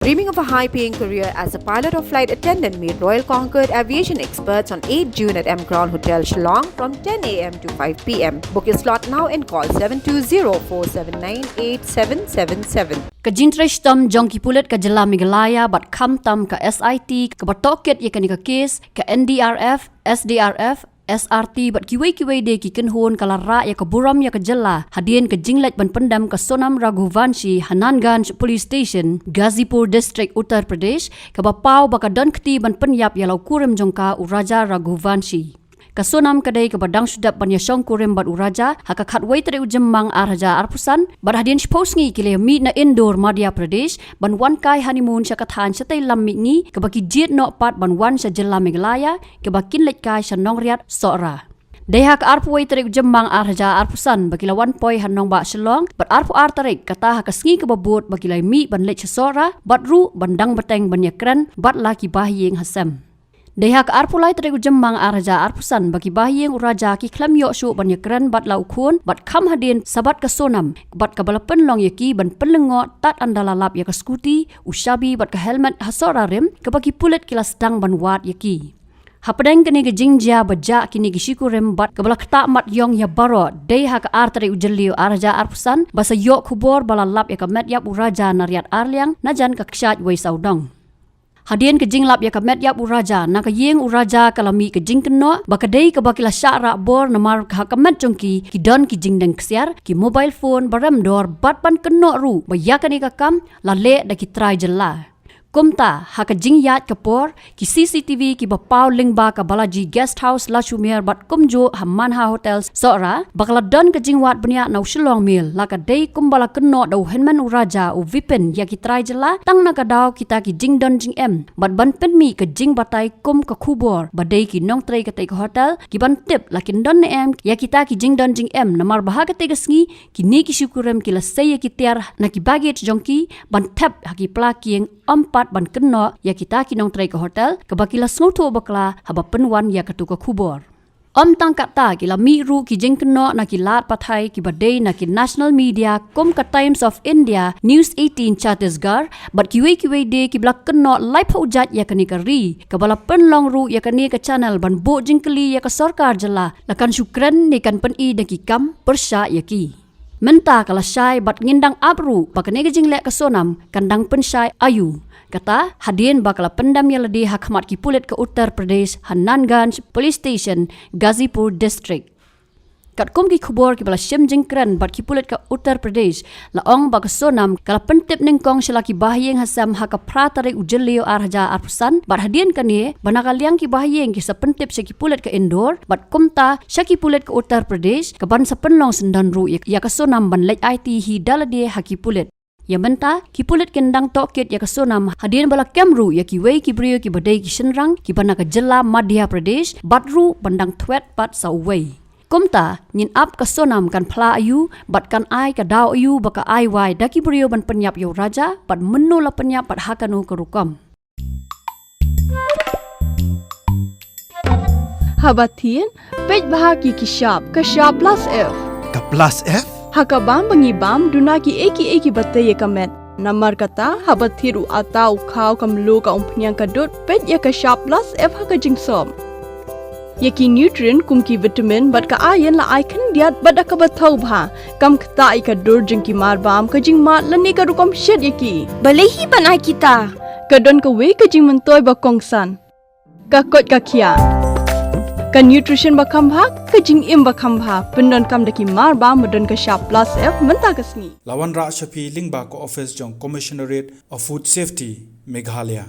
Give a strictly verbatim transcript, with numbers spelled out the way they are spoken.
Dreaming of a high paying career as a pilot or flight attendant? Meet Royal Concord aviation experts on eighth June at M Crown Hotel, Shillong from ten a m to five p m. Book your slot now and call seven two zero four seven nine eight seven seven seven. Ka jingtrei shitom jong ki pulit ka jylla Meghalaya bad khamtam ka S I T kaba tohkit ïa kane ka kes, ka N D R F, S D R F, S R T bad kiwei kiwei de ki kynhun ka la rah ïa ka burom ïa ka jylla hadien ka jingleit ban pyndem ka Sonam Raghuvanshi ha Nanganj Police Station, Ghazipur District, Uttar Pradesh, kaba paw ba ka don kti ban pynïap ïa la u kurim jong ka, u Raja Raghuvanshi. Ka Sonam ka dei kaba dang shu dep ban ïashongkurim bad u Raja ha ka khatwei tarik u Jymmang ar hajar arphew san, bad hadien shiphew sngi ki la mih na Indore, Madhya Pradesh, ban wan kai honeymoon sha ka thaiñ shatei lam mihngi, kaba ki jied noh pat ban wan sha jylla Meghalaya, kaba kin leit kai sha Nongriat, Sohra. Dei ha ka arphew wei tarik u Jymmang ar hajar arphew san ba ki la wan poi ha nongbah Shillong, bad arphew ar tarik, kata ha ka sngi kaba bud, ba ki la mih ban leit sha Sohra, bad ruh ban dang bteng ban ïakren bad la ki bahaïing hasem. Dei ha ka arphew lai tarik u Jymmang ar hajar arphew san ba ki bahaïing u Raja ki khlem ïoh shuh ban ïakren bad la u khun, bad kham hadien sabat ka Sonam, bad kaba la pynlong ïa ki ban pynlyngngoh tad ynda la lap ïa ka scooty, u shabi bad ka helmet ha Sohra rim, kaba ki pulit ki la sdang ban wad ïa ki. Hapdeng kane ka jingjia ba jah kine ki shikurim bad kaba la ktah mat ïong ïa baroh, dei ha ka ar tarik u Jylliew ar hajar arphew san ba sa ïoh khubor ba la lap ïa ka met ïap u Raja na Riat Arliang, na jan ka kshaid wei sawdong. Hadien ka jinglap ïa ka met ïap u Raja, na ka ïing u Raja ka la mih ka jingkynnoh ba ka dei kaba ki la shah rah bor namar ha ka met jong ki, ki don ki jingdeng ksiar, ki mobile phone ba rem dor, bad ban kynnoh ruh ba ïa kane ka kam la leh da ki trai jylla. Kumta, ha ka jingïaid ka por, ki C C T V kiba paw lyngba ka Balaji Guest House Lashumer bad kumjuh ha Manha Hotels Sohra, ba ka la don ka jingwad bniah na u Shillong Mail, la ka dei kumba la kynnoh da u hynmen u Raja u Vipin ïa ki trai jylla, tang na ka daw kita ki jingdon jingem, bad ban pynmih ka jingbatai kum ka khubor ba dei ki nongtrei katei ka hotel, ki ban tip la kin don ne em ïa kita ki jingdon jingem, namar ba ha katei ka sngi, kine ki shikurim ki la sei ïa ki tiar na ki baggage jong ki, ban thep ha ki pla kieng, ym pat ban kynnoh ïa kita ki nongtrei ka hotel, kaba ki la sngewthuh bakla haba pynwan ïa katu ka khubor. Ym tang katta, ki la mih ruh ki jingkynnoh na ki lad pathai kiba dei na ki national media kum ka Times of India, News eighteen Chhattisgarh, bad kiwei kiwei de kiba la kynnoh laiphew jait ïa kane ka ri, kaba la pynlong ruh ïa kane ka channel ban buh jingkylli ïa ka sorkar jylla, la kan shu kren ne kan pyni da ki kam pyrshah ïa ki. Mynta ka la shai bad ngin dang ap ruh ba kane ka jingleh ka Sonam kan dang pynshai aïu. Kata, hadien ba ka la pyndem ïa lade ha khmat ki pulit ka Uttar Pradesh ha Nanganj Police Station, Ghazipur District. Katkum ki khubor kiba la shim jingkren bad ki pulit ka Uttar Pradesh, la ong ba ka Sonam ka la pyntip nyngkong sha la ki bahaïing hasem ha ka phra tarik u Jylliew ar hajar arphew san, bad hadien kane, ba na ka liang ki bahaïing ki sa pyntip sha ki pulit ka Indore, bad kumta sha ki pulit ka Uttar Pradesh, kaban sa pynlong syndon ruh ïa, ïa ka Sonam ban leit aiti hi da lade ha ki pulit. Ïa mynta, ki pulit kin dang tohkit ïa ka Sonam hadien ba la kem ruh ïa kiwei ki briew kiba dei ki shynrang, kiba na ka jylla Madhya Pradesh, bad ruh ban dang thwet pat sa uwei. Kumta, ngin ap ka Sonam kan phla aïu, bad kan ai ka daw aïu ba ka ai wai da ki briew ban pynïap ïa u Raja, bad mynno la pynïap bad ha kano ka rukom. Haba thied, peit bha ki ki shap, ka shap plus F. Ka plus F? Ha ka bam ba ngi bam, duna ki ei ki ei kiba tei ïa ka met. Namar kata, haba thied u atta u khaw ka mluh ka umphniang ka dud, peit ïa ka shap plus F ha ka jingsop. Ïa ki nutrient kum ki vitamin bad ka iron la ai khyndiat bad da kaba thaw bha. Kam ktah ïa ka dur jong ki mar bam, ka jingmad lane ka rukom shet ïa ki. Balei hi ban ai kita? Ka don kawei ka jingmyntoi ba kongsan. Ka koit ka khiah. Ka nutrition ba kham bha, ka jingim ba kham bha. Pyndonkam da ki mar bam ba don ka shap plus F mynta ka sngi. La wanrah sha phi lyngba ka office jong Commissionerate of Food Safety, Meghalaya.